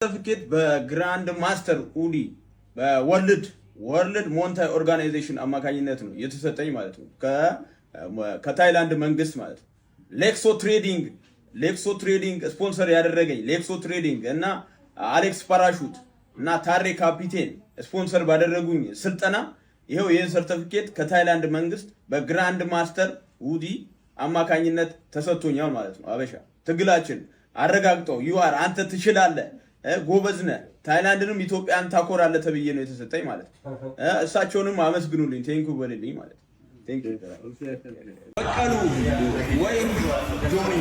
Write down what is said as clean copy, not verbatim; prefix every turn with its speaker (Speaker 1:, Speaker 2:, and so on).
Speaker 1: ሰርተፊኬት በ Grand Master ኡዲ በ World Muay Thai Organization አማካኝነት ነው የተሰጠኝ ማለት ነው። ከታይላንድ መንግስት ማለት ነው። ሌክሶ ትሬዲንግ ስፖንሰር ያደረገኝ ሌክሶ ትሬዲንግ እና አሌክስ ፓራሹት እና ታሬ ካፒቴን ስፖንሰር ባደረጉኝ ስልጠና ይኸው ይህን ሰርተፊኬት ከታይላንድ መንግስት በ Grand Master ውዲ አማካኝነት ተሰጥቶኛል ማለት ነው። አበሻ ትግላችን አረጋግጠው you are አንተ ትችላለህ፣ ጎበዝ ነህ፣ ታይላንድንም ኢትዮጵያን ታኮራለህ ተብዬ ነው የተሰጠኝ ማለት ነው። እሳቸውንም አመስግኑልኝ፣ thank you በልልኝ ማለት ነው። Thank you። በቀሉ ወይም ጆኒ።